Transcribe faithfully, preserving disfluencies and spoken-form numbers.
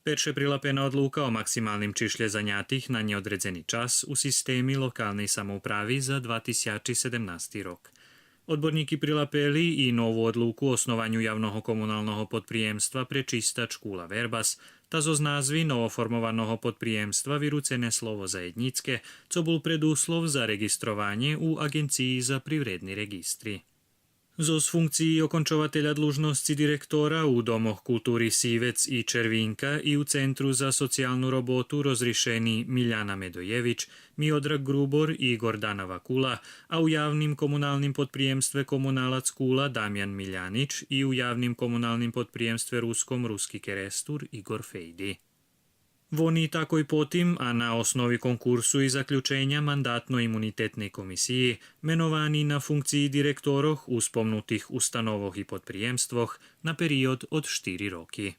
Перше прилапена одлука о максималним чишлє занятих на нєодредзени час у системи локалней самоуправи за два тисячи седемнасти рок. Одборнїки прилапели и нову одлуку о основаню явного комуналного подприємства Пречистач Кула Вербас, та зоз назви новоформованого подприємства вируцене слово заєднїцке, цо бул предуслов за реґистрованє у Аґенциї за привредни реґистри. Зоз функциї окончователя длужносци директора у Домох култури Сивец и Червинка и у Центру за социялну роботу розришени Миляна Медоєвич, Миодраг Грубор и Гордана Вакула, а у явним комуналним подприємстве Комуналац Кула Дамян Милянич и у явним комуналним подприємстве Руском Руски Керестур Игор Фейди. Вони такой потим, а на основи конкурсу и заключеня Мандатно-имунитетней комисиї, меновани на функциї директорох у спомнутих установох и подприємствох на период од штири роки.